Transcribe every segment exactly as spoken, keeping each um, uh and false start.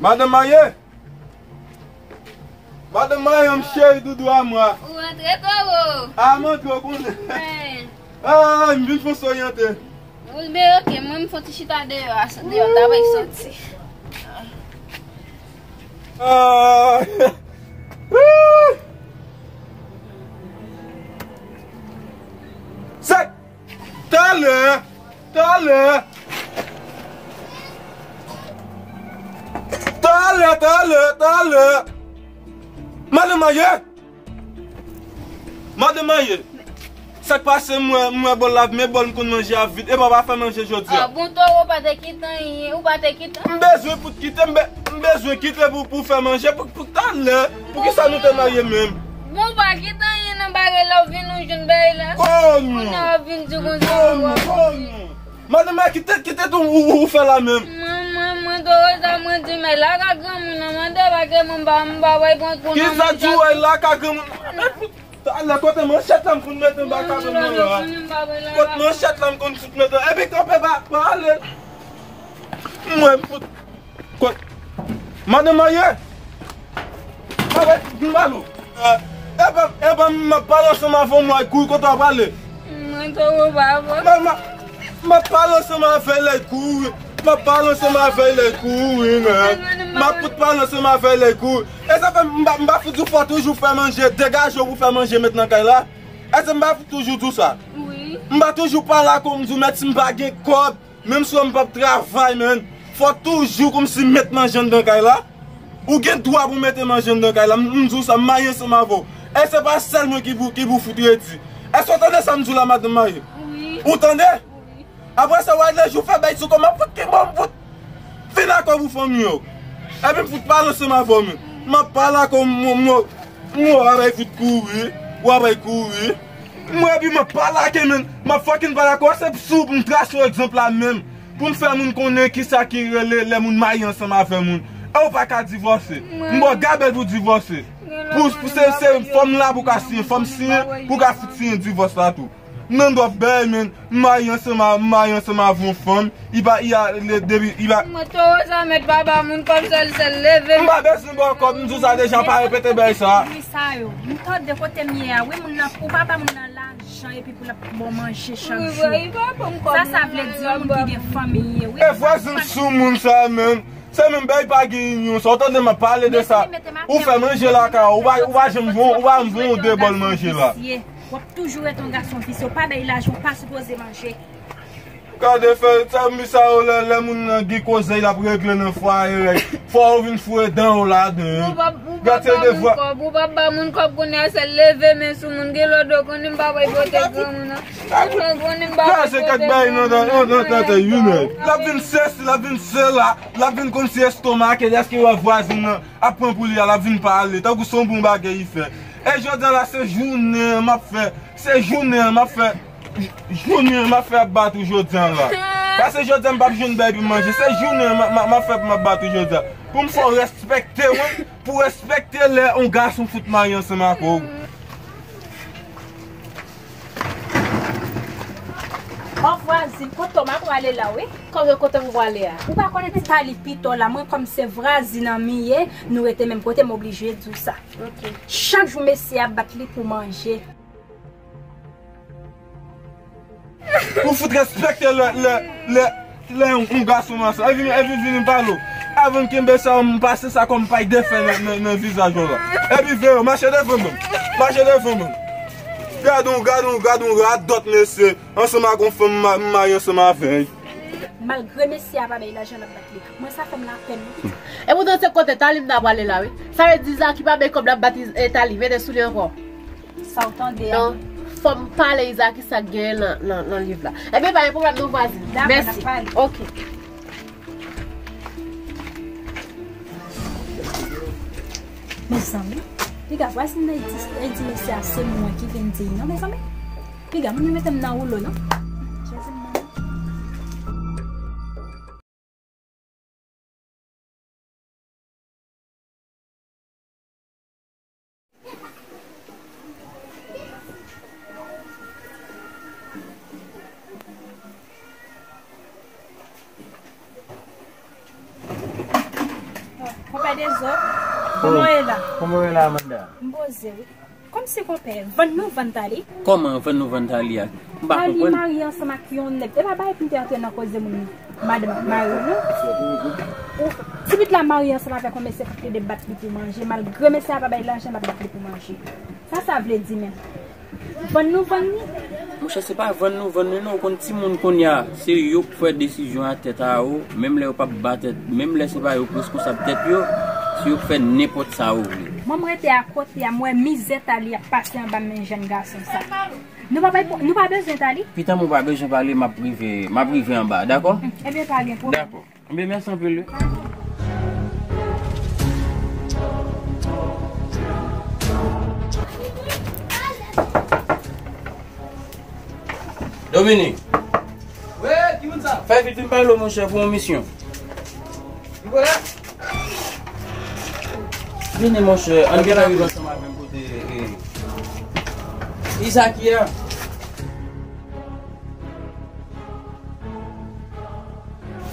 Madanm marye? Madanm marye, m cheri doudou a mwa. Ou rantre, Toro? A, m antre, ou konnen. Wi. A, m vin fon soryante. Wi, men oke, mwen m fon ti chita deyò a, deyò, m ta bay soti. A. Sèk! Talè! Talè! Talè, talè, talè! Madanm marye! Madanm marye! Sa k pase, m wè, m wè bòl la, men bòl m konn manje a vid. Epa, w pa fè manje jodi a. A, bon, Toro, w pa te kite anyen, ou pa te kite. M bezwen pou t kite, m be-, m bezwen kite pou, pou fè manje, pou, pou talè. Poukisa nou te marye menm? Bon, ou pa kite anyen nan bagay la, w vin ou jwenn bagay la. Oh, non. Kounye a w vin di konsa. Oh, non, oh, non. Madanm, kite, kite tou ou, ou fè la menm. Mwen, mwen, mwen, Toro, sa mwen di, men la ka granmoun nan, mande pa ke mwen pa, mwen pa wè pran kou nan. Kisa di w la ka granmoun? Talè, kote manchèt la m konn mete anba kabann nan la? Kot manchèt la m konn fout mete? Epi kanpe pa, pa ale. Mwen m fout. Kot? Madanm marye? Madanm, m ba nou. Epa, epa, m ap pale ansanm avè w, mwen kouri kote w ap ale. Mwen twò pa bon. M ap pale ansanm avè l, lè l kouri. M ap pale ansanm avè l, lè l kouri, men. M ap fout pale ansanm avè l, lè l kouri. E sa fè m pa, m pa fout di w fò toujou fè manje, degaje w pou fè manje met nan kay la. Èske m pa toujou di w sa? Wi. M pa toujou pale ak ou, m di w, mèt si m pa gen kòb, menm si m p ap travay, men, fò toujou kòmsi met manje anndan kay la. Ou gen dwa pou mete manje anndan kay la. M, m di w sa, m marye ansanm avè w. E se pa sèl mwen ki pou, ki pou fout redi. Èske w tande sa m di w la, madanm marye? Wi. Ou tande? Wi. Apre sa, w al nan jou fè bay sou kò m ap fout ki bon m fout. Vin ak ou pou fanmi yo. Epi m fout pale ansanm avè w, men. M ap pale ak ou, m, m, m, m, w ap bay fout kouri. W ap bay kouri. Mwen, epi m ap pale ak ou, men. M ap fucking pale ak ou. Se sou pou m trase w egzanp la menm. Pou m fè moun konnen kisa ki rele lè moun marye ansanm avè moun. E w pa ka divòse. M ba w gabèl pou divòse. Pou, pou se, se fòm la pou ka siyen. Fòm siyen, pou ka fout siyen divòs la tou. Nan dòf bèy, men, m marye ansanm a, m marye ansanm avè yon fanm, li pa, li a, le, depi, li pa. Mwen twò sa mèt papa moun kòb sèl, sèl leve. M pa bezwen ba w kòb, m di w sa deja, pa repete bèy sa. Wi, sa yo. M tande kote m ye a, wi, moun nan, ou pa ba moun nan lajan epi pou l ap ba w manje chak jou. Wi, wi, li pa ban m kòb. Sa, sa vle di yon moun ki gen fanmi ye, wi. E vwazin sou moun sa menm. Se menm bèy pa gen inyon sa. Ou tande m ap pale de sa. Ou fè manje lakay ou, ou pa, ou pa janm voye, ou pa janm voye yon de bòl manje la. W ap toujou ret yon gason visye, w pa bay lajan, w pa sipoze manje. Gade fè sa, mi sa yo, lè, lè moun nan gen koze l ap regle nan fwaye, fò w vin foure dan w ladan. Gade se de vwa. Ou pa ba moun kòb, ou pa ba moun kòb kounye a, se leve men sou moun, gen lòd ou konnen m pa bay pote granmoun nan. Konnen m pa bay pote granmoun nan. L ap vin sesi, l ap vin sela, l ap vin kòmsi estomak e dèske wè vwazin nan ap pran pou li a, l ap vin pale, tankou se yon bon bagay li fè. E jodi a la, se jounen an m ap fè, se jounen an m ap fè, j-, jounen an m ap fè ap bat ou jodi a la. Paske jodi a m p ap jwenn bèy pou m manje, se jounen an m ap, m ap, m ap fè pou m ap bat ou jodi a. Pou m fè w respekte w, pou w respekte lè yon gason fout marye ansanm ak ou. Ò vwazin, kote w m ap prale la wi. Kòm yo kote m prale a. Ou pa konnen ti Tali pito la, mwen kòm se vwazin an m ye, nou rete menm kote, m oblije di w sa. Ok. Chak jou mesye ap bat li pou manje. Ou fout respekte lè, lè, lè, lè yon, yon gason ansanm. Epi, epi vini m pale w. Avan m kenbe sa, m pase sa kòm pay de fè nan, nan, nan vizaj ou la. Epi veye w, mache devan mwen. Mache devan mwen. Gade yon, gade yon, gade yon radòt mesye. Ansanm ak yon fanm m ma-, m marye ansanm avè l. Malgre mesye a pa bay lajan, l ap bat li. Mwen sa fè m lapèn wi. Epoutan se kote Tali m ta prale la wi. Sa vle di Zaki pa bay kòb l ap bat Iz-, e, Tali, mete sou li ankò. Sa w tande a? Non, fò m pale Izaki sa k genyen nan, nan, nan liv la. Ebyen pa gen pwoblèm non vwazin. Dakò, n ap pale. Mèsi. Ok. Mezanmi, piga vwazin nan di, di mesye a se mwen ki vin di l non mezanmi. Piga moun yo mete m nan woulo non. Jezi m nan. Dezòd. Kòman w ye la? Kòman w ye la, Amanda? M poze wi. Kòmsi konpè, vann nou vann Tali? Kòman vann nou vann Tali a? M pa konprann. Tali marye ansanm ak yon nèg. E pa bagay pou m te antre nan koze moun madanm ak mari non. Ou, ti pitit la marye ansanm avèk yon mesye k ap plede bat li pou manje. Malgre mesye a pa bay lajan, l ap bat li pou manje. Sa sa vle di menm? Vann nou vann li? Monchè, se pa vann nou vann li non. Ou konn timoun kounye a, se yo k fè desizyon a tèt a yo, menm lè yo p ap ba tèt, menm lè se pa yo k reskonsab tèt yo, se yo k fè nenpòt sa yo vle. Mwen, m rete a kote a, m wè mizè Tali ap pase anba men jèn gason sa. Nou pa, nou pa bezwen Tali? Pitanm ou pa bezwen pale, m ap rive, m ap rive anba, dakò? Ebyen, pa gen pwoblèm. Dakò. Ebyen, mèsi anpil wi. Dominique. Wi, ki moun sa? Fè vit vin pale w, monchè, pou yon misyon. Nicolas? Vini, monchè, ann gen rive ansanm avè m kote, e, Isaac ye a.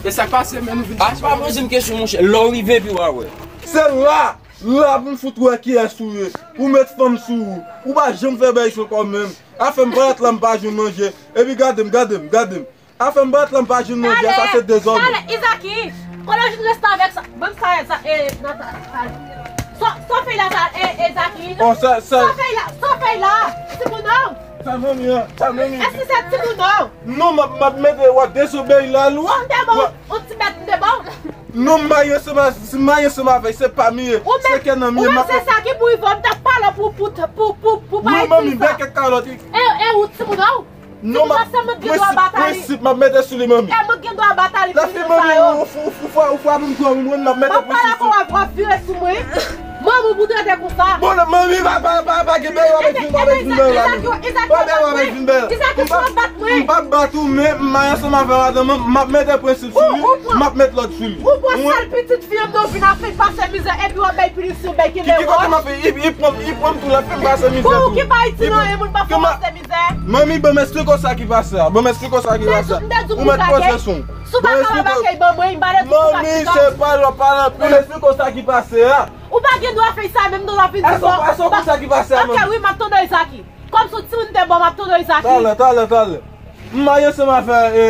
E sa k pase, men nou vin... Ah, pa poze m kesyon, monchè. Lè w rive, epi w a wè. Se la, la pou m fout wè kiyès ou ye. Ou met fanm sou ou. Ou pa janm fè bagay sou kò w menm. Afè m parèt la, m pa jwenn manje. Epi gade m, gade m, gade m. Afè m parèt la, m pa jwenn manje. Sa se dezòd. Talè, talè, Izaki. Kote w jwenn restavèk sa? Ban m sa, sa, e, Nata-, talè. Sa, sa w fè la, sa, e, Izaki? Oh, sa, sa. Sa w fè la, sa w fè la? Timoun an. Sa manmi an, sa manmi. Èske se timoun an? Non, m ap, m ap mete w ap dezobeyi lalwa. M te ba w yon ti bèt, m te ba w. Non, m marye ansanm a, si m marye ansanm avè l, se pa m li ye. Se kè nan m li ye, m ap... Ou menm se sa ki pou rive w, m t ap pale w pou, pou, pou, pou, pou pa... Non, manmi, bèkèt kalòt. E, e ou timoun an? Non, m ap, prensip, prensip, m ap mete sou li, manmi. E mwen gen dwa ba Tali. Lafi, manmi, ou, ou, ou, ou frape m twò, ou konprann, m ap mete prensip sou. W ap vire sou mwen. Manmi, ou pou trete konsa. Bon, manmi, pa, pa, pa, pa gen bagay w ap vin, w ap vin bèl la. Pa gen bagay w ap vin bèl. M p ap, m p ap bat ou, men m marye ansanm avè madanm mwen, m ap mete prensip sou li, m ap mete lòd sou li. Ou pran sèl pitit fi an, m vin ap fè l pase mizè, epi w ap bay pinisyon, bay kenbe wòch. Ki, ki kote m ap fè, li, li pran, li pran m tou, l ap fè m pase mizè tou. Pou ou ki pa itil anyen, moun pa fè w pase mizè. Manmi, ban m esplike w sa ki pase a. Ban m esplike w sa ki pase a. Ou mèt poze sou m. Si w pa kapab akèy ban mwen, m pa de tout. Manmi, se pa lè w pale anpil, esplike w sa ki pase a. Ou pa gen dwa fè sa menm, non, w ap vin di sa. Èske w konn sa ki pase a, manmi? Ok, wi, m ap tande Izaki. Kòm si w timoun te bon, m ap tande Izaki. Talè, talè, talè. M marye ansanm avè, e,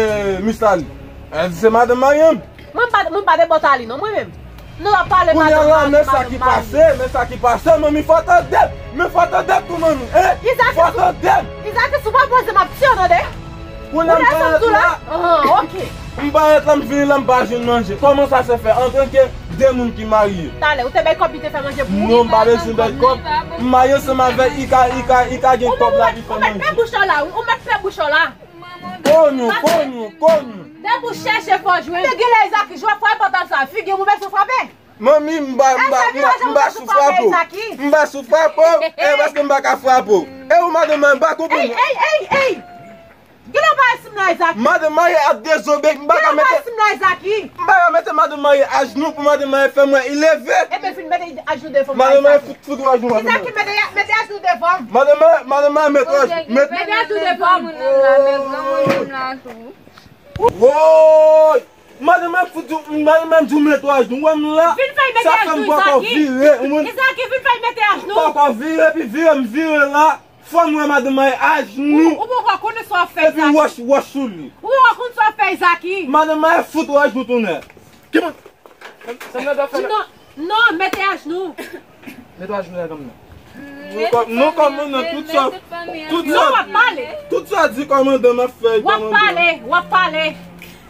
Miss Tali. Èske se madanm marye m? Mwen pa, mwen pa de bò Tali non, mwen menm. Nou ap pale madanm, madanm, madanm. Kounye a la, men sa ki pase, men sa ki pase, manmi, fò tande m, men fò tande m tou, manmi, en? Fò tande m. Izaki, si w pa poze m, m ap tiye w, tande. Kounye a m parèt la. Ah, ok. M parèt la, m vini la, m pa jwenn manje. Kòman sa se fè, antanke de moun ki marye? Talè, ou te bay kòb li te fè manje pou ou? Non, m pa bezwen bay kòb. M marye ansanm avè l, li ka, li ka, li ka gen kòb la, li fè manje. Ou mèt fè bouch ou la, wi. Ou mèt fè bouch ou la. Konn ou, konn ou, konn ou. Depi w chèche, fò w jwenn. Te genlè Izaki, jwè fwa pòtab sa. Figi w, ou bezwen frape? Manmi, m pa, m pa, m pa, m pa sou frape w. M pa sou frape w. E paske m pa ka frape w. E ou madanm mwen, m pa konprann. Ey, ey, ey, ey. Genlè w pa wè si m la, Izaki. Madanm mwen ap dezobeyi, m pa ka mete. Genlè w pa wè si m la, Izaki. M pa ka mete madanm mwen ajnou pou madanm mwen fè mwen leve. Ebyen, fin mete ajnou devan mwen, Izaki. Madanm mwen fout, fout ajnou, madanm mwen. Izaki, mete, mete ajnou devan m. Madanm mwen, madanm mwen mete ajnou. Mete ajnou devan m. Woy! Madanm mwen fout, madanm mwen di w mete ajnou. Ou wè m la? Vin fè l mete ajnou, Izaki. Sa fè m poko vire, ou konprann? Izaki, vin fè l mete ajnou. Poko vire, epi vire, m vire la. Fò m wè madanm mwen ajnou. Ou, ou poko konnen sa w ap fè, Izaki. Epi wòch, wòch sou li. Ou poko konn sa w ap fè, Izaki. Madanm mwen fout wòch nou tounen. Ki moun? Sa m nan fè la? Non, non, mete ajnou. Mete ajnou la, kòm nan. Nou kò-, nou kòmandan tout sa, tout sa, tout sa di kòmandan m ap fè, kòmandan. W ap pale, w ap pale.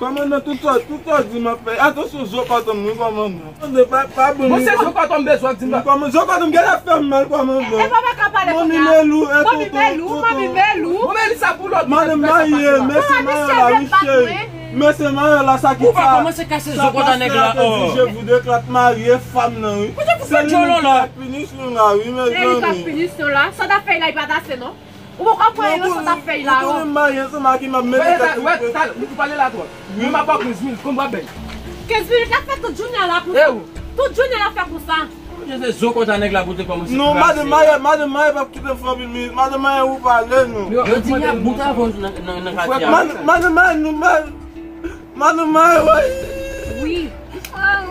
Kòmandan, tout sa, tout sa di m ap fè. Atansyon, zo kòtòm, wi, kòmandan. Kòmandan, pa, pa bon. Mwen, se zo kòtòm bezwen di m la. Kòmandan, zo kòtòm genlè fè m mal, kòmandan. E, e, pa, pa ka pale kounye a. Manmi Melou, e, Manmi Melou, Manmi Melou. Bon, men li sa pou lòt. Madanm marye, mesye marye la, wi, cheri. Mesye marye la, sa ki pa, sa pa stratezi, je vous déclare marye fanm nan, wi. Se li menm ki ap pini sou la, wi, mezanmi. Se li k ap pini sou la. Sa w t ap fè la, li pa t ase, non. Ou poko konprann sa w t ap fè la, non. Ou konnen m marye ansanm ak li, m ap mete tèt sou. Wè, talè, ou pale la twòp. Mwen m ap ba w kenz mil, konbyen w ap bay? Kenz mil, l ap fè tout jounen an la konsa. Tout jounen l ap fè konsa. Ou se zo konsa nèg la pou te kòmanse krasi. Non, madanm marye, madanm marye p ap kite fè anpil minit. Madanm marye, ou pale, non. Yo di m y ap bout avè w nan, nan, nan katye a. Madanm marye, nou, madanm marye, wi. Wi. Ah!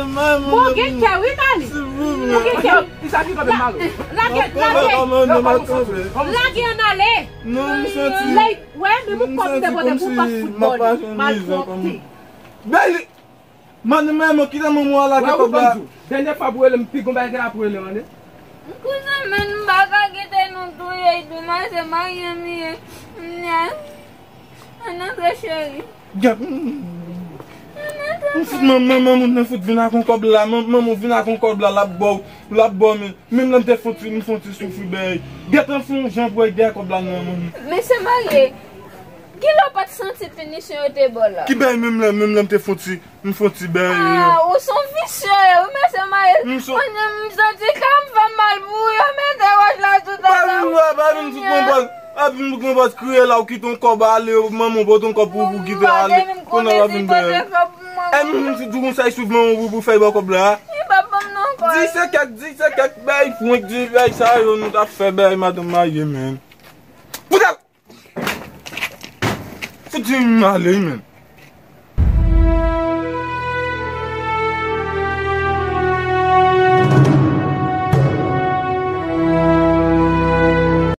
madanm, madanm, madanm. Bon, gen kè, wi, Mali. Silvouplè. Ou gen kè. Isa ki kanpe mal. Lage, lage. Lage ann ale. Non, m santi. Lè, wè, men m kòm te pote pou pa foutbòl. Malpwòpte. Bèl. Madanm, madanm, kite manman w la ke kòb la. Dènyè fwa pou rele m, pi gon bagay ke l ap rele m, tande. Kouzen, men m pa ka kite nou touye, tou mase marye m ye. Ann antre, cheri. Gad. M fout manman, manman moun nan fout vin ak yon kòb la. Manman ou vin ak yon kòb la, l ap ba w, l ap ba w, men menm lè m te fon ti, m fon ti soufri bèy. Gèt an fon jan pou wè dèyè kòb la nan manman. Mesye marye, kilè w pa t santi pinisyon yo te ba w la? Ki bèy menm lè, menm lè m te fon ti, m fon ti bèy. Ah, ou s on visye, wi, mesye marye. M son- Mwen, m santi kè m fè mal pou yo, mete wòch la tout ata. Pa vin, pa vin fout mwen bòz. Pa vin fout mwen bòz kriye la, ou kite yon kòb ale, manman w pote yon kòb pou, pou kite ale. Kounye a w ap vin bèy. E m, m, si tou konsèy sou manman w pou, pou fè ba w kòb la. Li pa ban m non kòb. Di se kèk, di se kèk bèy, prank, di bèy sa yo, nou t ap fè bèy, madanm marye, men. Fout al! Fout di m ale, men.